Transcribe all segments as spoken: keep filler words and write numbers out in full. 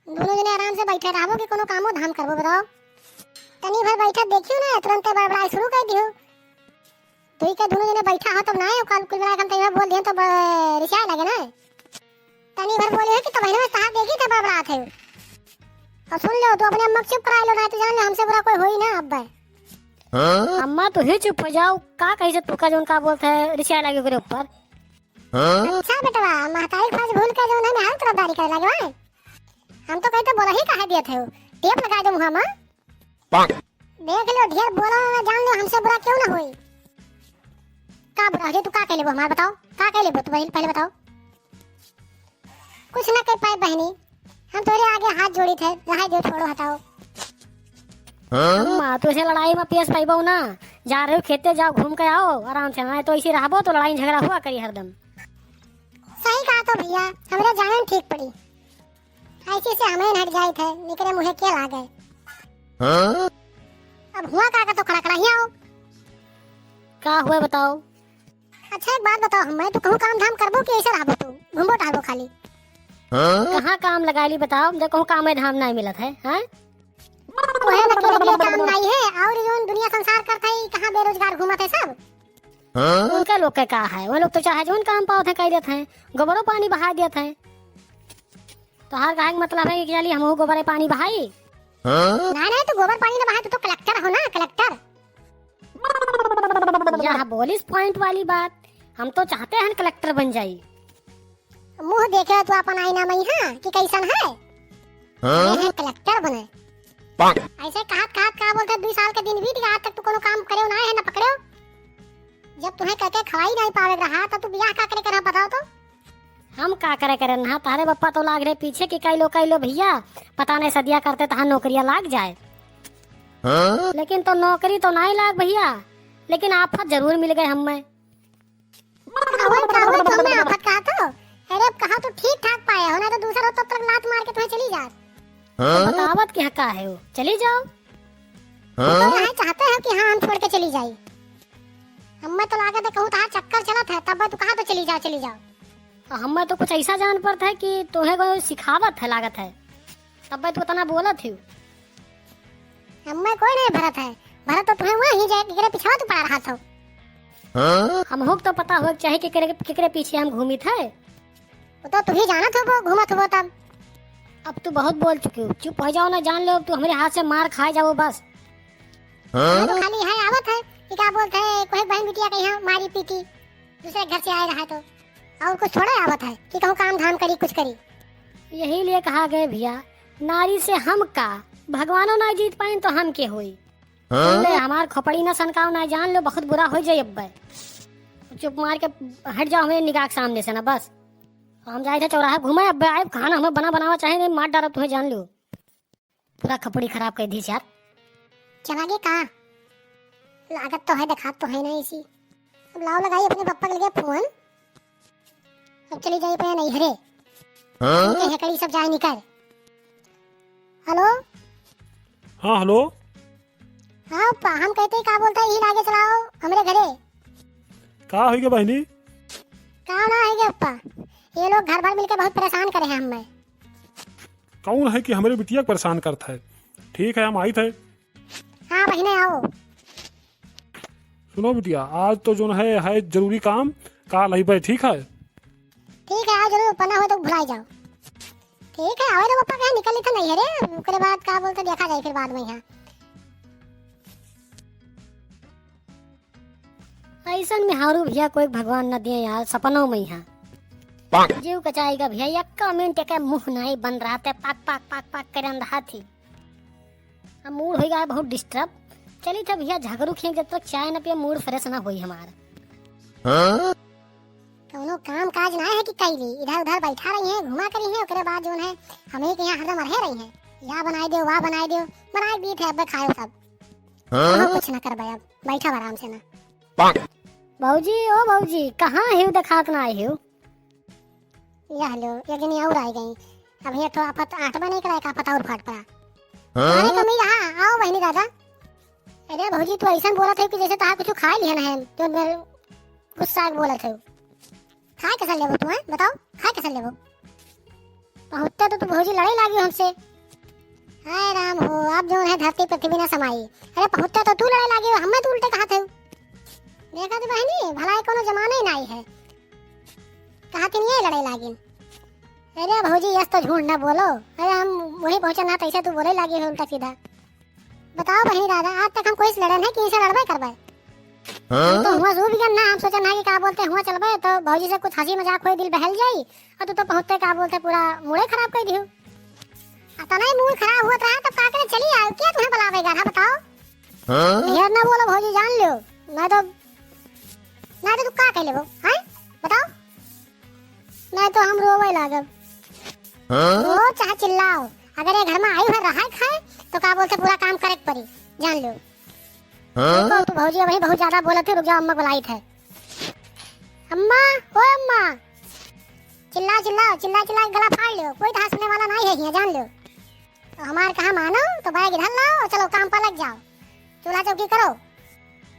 दुनो जने आराम से बैठे रहबो कि कोनो कामो धाम करबो, बताओ? तनी भर बैठा देखियो ना, तुरंते बड़बड़ाए शुरू कर दियो। दुई के दुनो जने बैठा हो तब ना आयो, काल कुल मिला के हम तनी भर बोल दियो तो ब-, रिसाए लगे ना। तनी भर बोले है कि तब बहने में तहार देखी थे बड़बड़ात है। और सुन लो, तू अपने अम्मा के चुप करा लो, ना तो जान ले हमसे बुरा कोई होई ना अब। हाँ? अम्मा तू ही चुप हो जाओ, का कही से तू का जौन का बोलत है, रिसाए लगे ओकरे ऊपर। हाँ? अच्छा बेटवा, महतारी के पास भूल के जौन है, मेहर तरफदारी करे लगे, वाह। हम तो कहते बोला ही काहे दिए थे, टेप लगा दे मुँह में। देख लो, ढेर बोला ना, जान लो, हमसे बुरा क्यों ना होई। का बुरा हो जाए, तू का कह लेबो हमार, बताओ, का कह लेबो तू पहले, पहले बताओ। कुछ ना कह पाए बहनी, हम तोरे आगे हाथ जोड़ी थे, रहे दो, छोड़ो, हटाओ। हाँ? अम्मा, तू ऐसे लड़ाई में पेश पाइबो ना, जा रहे हो खेते, जाओ घूम के आओ आराम से, नहीं तो ऐसे रहबो तो लड़ाई झगड़ा हुआ करी हरदम। सही कहा तो भैया, हमरे जाने ठीक पड़ी। ऐसे से हमें हट जाए थे, निकरे मुँहे के लागे। हाँ? अब हुआ का, का तो खड़ा खड़ा ही आओ। का हुआ बताओ? अच्छा एक बात बताओ, हमें तू कहूँ काम धाम करबो कि ऐसे रहबो तू, घूमबो टहलबो खाली? हाँ? कहाँ काम लगाइली बताओ, जब कहूँ काम धाम नहीं मिलत है, हाँ? ओहे न के लिए काम नहीं है, और जौन दुनिया संसार करत है, कहाँ बेरोजगार घूमत है सब? हाँ? उनका लोग के का है, वो लोग तो चाहे जौन काम पावत है, कह देत हैं, गोबरो पानी बहा देत हैं। तोहार कहे के मतलब है कि चली हमहू गोबर पानी बहाई? हाँ? नहीं, नहीं, तू गोबर पानी ना बहाए, तू तो कलेक्टर हो ना, कलेक्टर। यह बोलिस पॉइंट वाली बात, हम तो चाहते हैं कलेक्टर बन जाई। मुँह देखे तू अपन आईना में, हाँ, कि कैसन है? हाँ? अरे है कलेक्टर बने। पाक। ऐसे कहत कहत का बोलते, दुई साल के दिन बीत गया, आज तक तू कोनो काम करे ना है ना पकड़े। जब तुम्हें कह के खवाई नहीं पावे रहा, तो तू बियाह का करे करहा, बताओ तो? हम का करे करे ना, तारे बप्पा तो लाग रहे पीछे कि कई लो, कई लो भैया, पता नहीं सदिया करते तहाँ नौकरिया लाग जाए। हाँ? लेकिन तो नौकरी तो नहीं लाग भैया, लेकिन आफत जरूर मिल गए हमें। कावत, कावत हमें आफत कहा तो? अरे अब कहा तो ठीक ठाक पाए हो, ना तो दूसरा हो तब तक लात मार के तुम्हें चली जात। हाँ? तो बतावत के का है वो? चली जाओ। हाँ? तो यहाँ चाहते हो कि हाँ हम छोड़ के चली जाई? हमें तो लागत है कहूँ तहार चक्कर चलत है, तब तू कहा तो चली जाओ, चली जाओ। और हमें तो कुछ ऐसा जान पड़ता है कि तुम्हें कोई सिखावत है लागत है, तब तू उतना बोलत हो। हमें कोई नहीं भरत है, भरत तो तुम्हें वही जाए, केकरे पिछवा तू पड़ा रहा था। हाँ? हमहू के तो पता हो चाहे केकरे, केकरे पीछे हम घूमित है। वो तो तू ही जानत होबो, घूमत होबो तब। अब तू बहुत बोल चुकी हो, चुप हो जाओ ना, जान लो अब तू हमरे हाथ से मार खाए जाओ बस। हाँ? तो खाली है आवत है कि क्या बोलते हैं, कोई बहन बिटिया के यहाँ मारी पीटी, दूसरे घर से आए रहा तो, और कुछ थोड़ा आवत है कि कहूँ काम धाम करी, कुछ करी। यही लिए कहा गए भैया, नारी से हम का, भगवानो ना जीत पाइन तो हम के होई। हाँ? ले, हमार खोपड़ी ना सनकाओ ना, जान लो बहुत बुरा हो जाए अब्बे। चुप मार के हट जाओ हमें निगाह के सामने से ना बस। हम जाए थे चौराहा घूमे, अब्बे आए खाना हमें बना बनावा चाहे नहीं, मार डालब तुम्हें, जान लो। पूरा खपड़ी खराब कर दीस यार। चला गए का? लागत तो है, देखात तो है ना इसी। अब लाओ लगाई अपने पप्पा के लगे फोन। अब चली जाई पे नहीं हरे। हाँ? ये हेकड़ी सब जाए निकल। हेलो? हाँ, हेलो। हाँ पप्पा, हम कहते ही का बोलता है, यही लागे चलाओ हमरे घरे। का होई गे बहिनी? का ना होई गे पप्पा, ये लोग घर भर मिलके बहुत परेशान करे हैं हमें। कौन है कि हमरे बिटिया के परेशान करत है? ठीक है, हम आइत है। हाँ बहिने, आओ। सुनो बिटिया, आज तो जोन है, है जरूरी काम, काल अइबे, ठीक है? ठीक है, आओ जरूर, पन्ना हो तो भुलाई जाओ। ठीक है, आवे तो पप्पा कहे निकल लेते नहीं है रे, ओकरे बाद का बोलते देखा जाए फिर बाद में यहाँ। ऐसन मेहारू भैया कोई भगवान न दिए यार, सपनों में यहाँ। पाक। जीव कचाई का भैया, यक्का मिनट के मुँह नहीं बन रहा थे, पाक, पाक, पाक, पाक करन रहा थी। अब मूड होई गया बहुत डिस्टर्ब। चली था भैया, झगड़ू खेंक जब तक चाय न पिए, मूड फ्रेश ना होई हमार। हाँ? कौनो काम काज ना है कि कैली, इधर उधर बैठा रही है, घुमा करी है, ओकरे बाद जोन है, हमें के यहाँ हरदम अरहे रही है, या बनाए दो, वा बनाए दो, बनाए दीत है, अब खायो सब। हाँ? कहाँ कुछ ना करबे, अब बैठा आराम से ना। पाक। भौजी, ओ भौजी, कहाँ हिउ, देखात ना आई हिउ? यह लो, एक जनी और आई गई। अब ये तो आफत आठ बने के लायक आफत और फाट पड़ा। हाँ? अरे कमी रहा, आओ बहनी दादा। अरे भौजी, तू ऐसा बोलत है कि जैसे तहार कुछ खाए लिहन है, तो मेरे गुस्सा के बोलत है। खाए कैसा लेबो तू, हैं? बताओ, खाए कैसा लेबो? बहुते तो तू भौजी लड़े लागी हमसे। हाय राम हो, अब जौन है धरती पृथ्वी ना समाई। अरे बहुते तो तू लड़े लागी हो, हमें तू उल्टे कहत है। देखा तो बहिनी, भला ये कोनो जमाना ही नाई है। कहा कि नहीं लड़े लागिन। अरे भौजी, यस तो झूठ ना बोलो। अरे हम वही पहुँचन ना, तैसे तू बोले लागी हो उल्टा सीधा। बताओ बहिनी दादा, आज तक हम कोई से लड़न है कि इनसे लड़बे करबे? हम तो हुआ सूझ गन ना, हम सोचन है कि का बोलते हुआ चलबे तो भौजी से कुछ हंसी मजाक होई, दिल बहल जाई, और तू तो पहुँचते का बोलते पूरा मूडे खराब कर दियो। अतना ही मूड खराब हुआ रहा तब का करे चली आयो, क्या तुम्हें बुलावेगा ना बताओ? ढेर ना बोलो भौजी, जान लो, नहीं तो, नहीं तो तू का कह लेबो, हैं? बताओ। नहीं तो हम रोवे लागब। रो चाहे चिल्लाओ, अगर ये घर में आई भर रहा खाए तो का बोलते पूरा काम करे के पड़ी, जान लो। रुको, तू भौजी अबही बहुत ज्यादा बोलत है, रुक जाओ, अम्मा बुलाई थे। अम्मा, ओ अम्मा, चिल्लाओ चिल्लाओ, चिल्ला चिल्ला के गला फाड़ लो, कोई तो सुने वाला नहीं है यहाँ, जान लो। तो हमार कहा मानो तो बैग इधर लाओ और चलो काम पर लग जाओ, चूल्हा चौकी करो,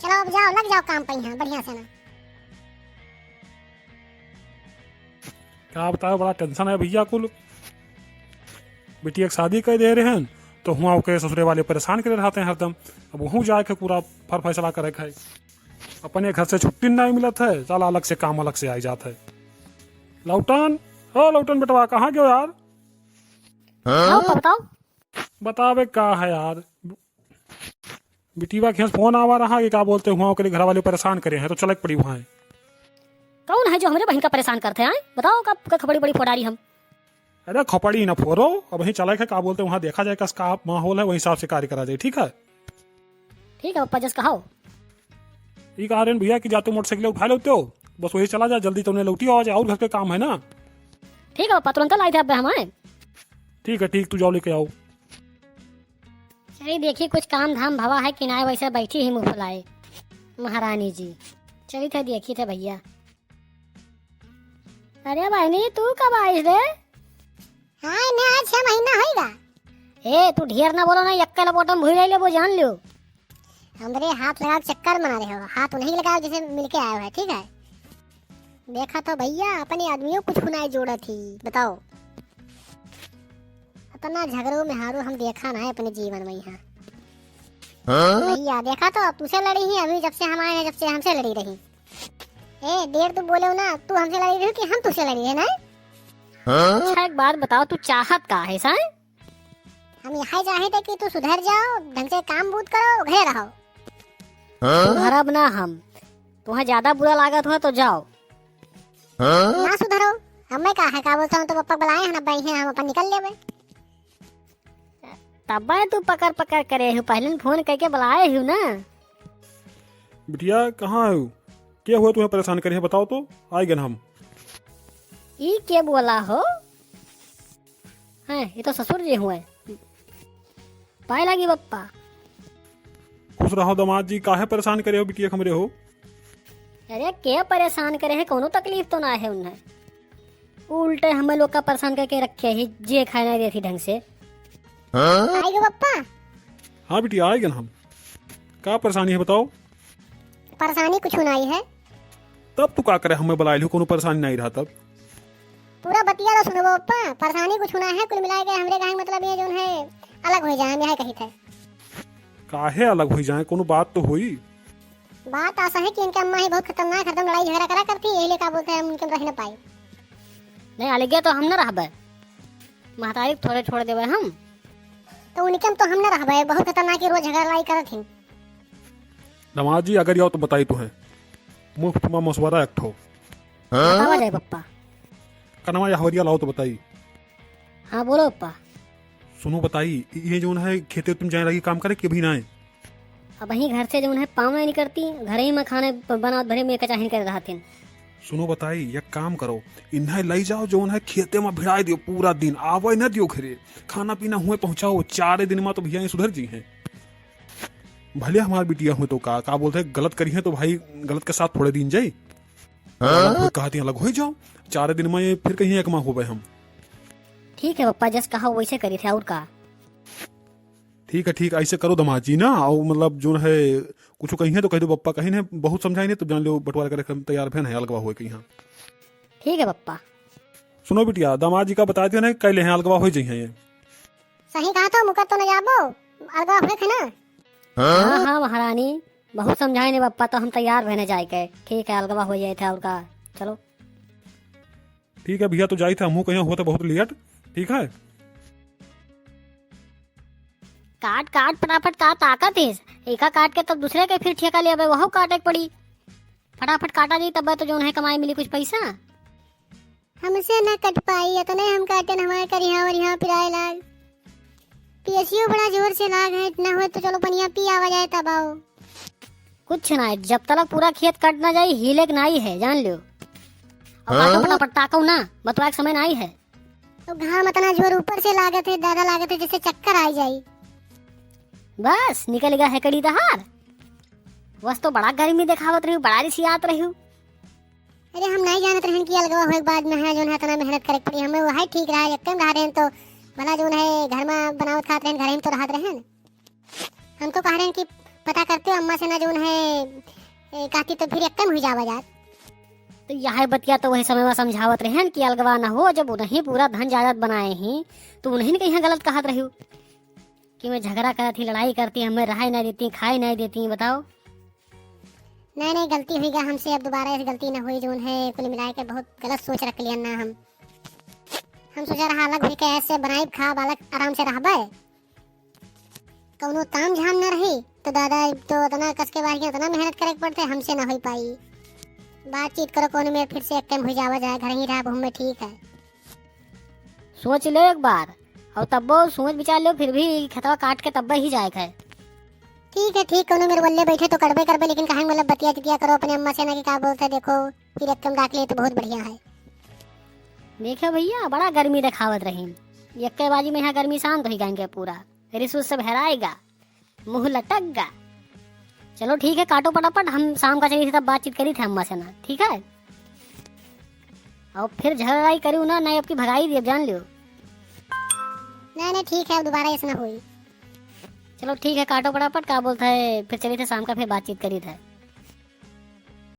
चलो अब जाओ लग जाओ काम पर यहाँ बढ़िया से ना। का बताओ, बड़ा टेंशन है भैया कुल। बिटिया के शादी कर दे रहे हैं तो हुआ ओके ससुरे वाले परेशान करे रहते हैं हरदम। अब वहूँ जाए के पूरा फर फैसला करे के है। अपने घर से छुट्टी नहीं मिलत है, साला अलग से काम अलग से आई जात है। लौटन, ओ लौटन बेटवा, कहाँ गयो यार? हाँ, बताओ। बतावे का है यार, बिटिया के यहाँ फोन आवा रहा कि का बोलते हुआ ओकरे घर वाले परेशान करे हैं तो चले के पड़ी वहाँ। कौन है जो हमरे बहन का परेशान करते हैं? बताओ का, का खपड़ी बड़ी फोड़ारी हम। अरे खपड़ी ना फोड़ो, अबहीं चले के का बोलते वहाँ देखा जाए कस का माहौल है, वही हिसाब से कार्य करा जाए, ठीक है? ठीक है पप्पा, जस कहो। ई कहा रहे भैया कि जाते मोटरसाइकिल उठा लेते हो, बस वही चला जा, जल्दी तो उन्हें लौटी आ जाए और घर के काम है ना। ठीक है पप्पा, तुरंत लाई थे अब हम आए। ठीक है, ठीक, तू जाओ लेके आओ। चली देखी कुछ काम धाम भवा है कि नाय, वैसे बैठी ही मुँह फुलाए महारानी जी। चली थे देखी थे भैया। अरे बहनी, तू कब आइस रे? हाँ, इन्हें आज छह महीना होइगा। ए, तू ढेर ना बोलो ना, यक्के लपोटम भूल ले वो जान लियो। हमरे हाथ लगा के चक्कर मारे हो, हाथ उन्हीं लगाओ जैसे मिलके आए हो, ठीक है? देखा तो भैया, अपने आदमियों कुछ हुनाई जोड़ा थी, बताओ। इतना झगड़ू मेहारू हम देखा ना है अपने जीवन में यहाँ। हाँ? भैया देखा तो अब तुझसे लड़ी ही, अभी जब से हम आए हैं जब से हमसे लड़ी रही। ए डेर तू बोले हो ना, तू हमसे लड़ी रही हो कि हम तुझसे लड़ी है ना? हाँ? अच्छा एक बात बताओ, तू चाहत का है साए? हम यहाँ चाहे थे कि तू सुधर जाओ, ढंग से काम बूत करो, घरे रहो। हाँ? सुधरब ना हम, तुम्हें ज्यादा बुरा लागत हो तो जाओ। हाँ? ना सुधरो, हमें का है, का बोलता हूँ तो पप्पा बुलाए हैं ना, बही हैं, हम अपन निकल लेबे। तब्बे तू पकड़ पकड़ करे हो, पहले न फोन करके बुलाए हो ना। बिटिया कहाँ हो? के हुआ तुम्हें परेशान करे है, बताओ तो, आए गन हम। ई के बोला हो? हैं, ये तो ससुर जी हुए। पाए लागी बप्पा। खुश रहो दामाद जी, काहे परेशान करे हो बिटिया के हमरे हो? अरे के परेशान करे है, कोनो तकलीफ तो ना है उन्हें। उल्टे हमें लोग का परेशान करके रखे ही, जे खाए ना देती ढंग से। हाँ? आए गो बप्पा। हाँ बिटिया, आए गन हम। का परेशानी है बताओ? परेशानी कुछ नहीं है। तब तू का करे हमें बुलाए लियो, कोनो परेशानी नहीं रहा तब? पूरा बतिया लो सुनो बप्पा, परेशानी कुछ ना है, कुल मिला के हमरे गाँव मतलब ये जोन है अलग हो जाए, हम यह कही थे। काहे अलग हो जाए, कोनो बात तो होई। बात ऐसा है कि इनके अम्मा ही बहुत खतरनाक, हरदम लड़ाई झगड़ा करा करती, यही लिए का बोलते हैं हम उनके रह न पाए। नहीं अलगे तो हम न रहबे, महतारी के थोड़े छोड़ देबे हम। तो उनके हम तो हम न रहबे, बहुत खतरनाक ही रोज झगड़ा लड़ाई करत ही। दामाद जी अगर आओ तो बताई तो है, मुफ्त में मशवरा एक ठो। बतावा जाए पप्पा। कनवा या हवरिया लाओ तो बताई। हाँ बोलो पप्पा। सुनो बताई, ये जोन है खेते तुम जाए लगी काम करे कि अभी ना आए? अब वहीं घर से जोन है पाँव नहीं करती, घर ही में खाने ब-, बनावत भरे में कचाहिन करे रहत हैं। सुनो बताई, एक काम करो, इन्हें लई जाओ जोन है खेते में भिड़ाई दियो पूरा दिन, आवे न दियो घरे, खाना पीना हुए पहुँचाओ, चारे दिन में तो भैया ये सुधर जी हैं। भले हमार बिटिया हुए तो का, का बोलते हैं, गलत करी है तो भाई गलत के साथ थोड़े दिन जाई। हाँ? अलग हो, कहती अलग हो जाओ, चार दिन में फिर कहीं एक माँ होबे हम। ठीक है पप्पा, जस कहा वैसे करी थे, और का? ठीक है, ठीक, ऐसे करो दामाद जी ना, और मतलब जो है कुछ कहीं है तो कह दो पप्पा, कहीं ने बहुत समझाई नहीं तो जान लो बंटवारा करे हम तैयार भेन है, अलगवा हुए कहीं। हाँ। ठीक है पप्पा। सुनो बिटिया, दामाद जी का बताए दियो ना, कइ लेहे अलगवा होइ जइहे ये। सही कहा तो मुकर तो न जाबो, अलगवा होइ है ना। हाँ, हाँ महारानी, बहुत समझाए ने बप्पा, तो हम तैयार भएन जाए के। ठीक है, अलगवा होइ जाए थे और का। चलो। ठीक है भइया, तो जाई थे, हमहू कहिया होत है बहुत लेट। ठीक है। काट, काट, फटाफट, का ताकत है? एका काट के तब दूसरे के फिर ठेका लेबे, वहू काटे के पड़ी। फटाफट काटा जाई, तब तो जौन है कमाई मिली कुछ पैसा। हमसे ना कट पाई, इतने हम काटेन, हमारे करिहाँ और यहाँ पिराए लाग। पियसियो बड़ा जोर से लाग है, ना होए तो चलो पनिया पी आवा जाए तब आओ। कुछ ना है, जब तलक पूरा खेत कट ना जाई, हिले के नाई है, जान लियो। और काटो हाँ? फटाफट, ताको ना, बतवाए के समय नाई है। तो घाम इतना जोर ऊपर से लागत है, दादा, लागत है जैसे चक्कर आई जाई। बस निकल गया हेकड़ी तहार। बस तो बड़ा गर्मी देखावत रही, बड़ा रिसियात रही। अरे हम नाई जानत रहन कि अलगवा होए के बाद में है जौन है इतना मेहनत करे के पड़ी, हमें वही ठीक रहा, एक टाइम रहा रहन तो भला जौन है घर में बनावत खात रहन, घर में तो रहत रहन। हम तो कह रहे हैं कि पता करते हो अम्मा से ना जौन है, ए, कहती तो फिर एक टाइम हुई जावा जात। तो यह बतिया तो वही समय में समझावत रहन कि अलगवा ना हो, जब उन्हीं पूरा धन जायदाद बनाए ही तो उन्हीं के यहाँ गलत कहत रही कि मैं झगड़ा करत ही, लड़ाई करती, हमें रहाई नहीं देती, खाई नहीं देती। बताओ। नहीं, नहीं, गलती हुई गा हमसे, अब दोबारा ऐसी गलती ना हुई। जौन है कुल मिला के बहुत गलत सोच रख लिया ना हम। हम सोचा रहा अलग हुई के ऐसे बनाई खा बालक आराम से रहबे, कौनो ताम झाम ना रही। तो दादा तो इतना कस के बाहर इतना मेहनत करे के पड़ते, हमसे ना हो पाई। बातचीत करो, कौन में फिर से एक टाइम हो जावा जाए, घर ही रहा, हमें ठीक है। सोच लो एक बार, और तब्बो सोच विचार लो, फिर भी खेतवा काट के तब्बे ही जाए है। ठीक है, ठीक, कौनो मेरे बल्ले बैठे तो करबे करबे, लेकिन कहें मतलब बतिया जितिया करो अपने अम्मा से ना कि का बोलते, देखो फिर एक टाइम डाक ले तो बहुत बढ़िया है। देखो भैया, बड़ा गर्मी देखावत रही, एक बाजी में यहाँ गर्मी शांत हो गई के पूरा, रिसुस सब हेराएगा, मुँह लटक गा। चलो ठीक है, काटो फटाफट, हम शाम का चली थे तब बातचीत करी थे अम्मा से ना, ठीक है? और फिर झगड़ाई करू ना, नहीं आपकी भगाई दी, अब जान लियो। नहीं, नहीं, ठीक है, अब दोबारा ऐसा ना होई। चलो ठीक है, काटो फटाफट, का बोलता है, फिर चली थे शाम का, फिर बातचीत करी थे।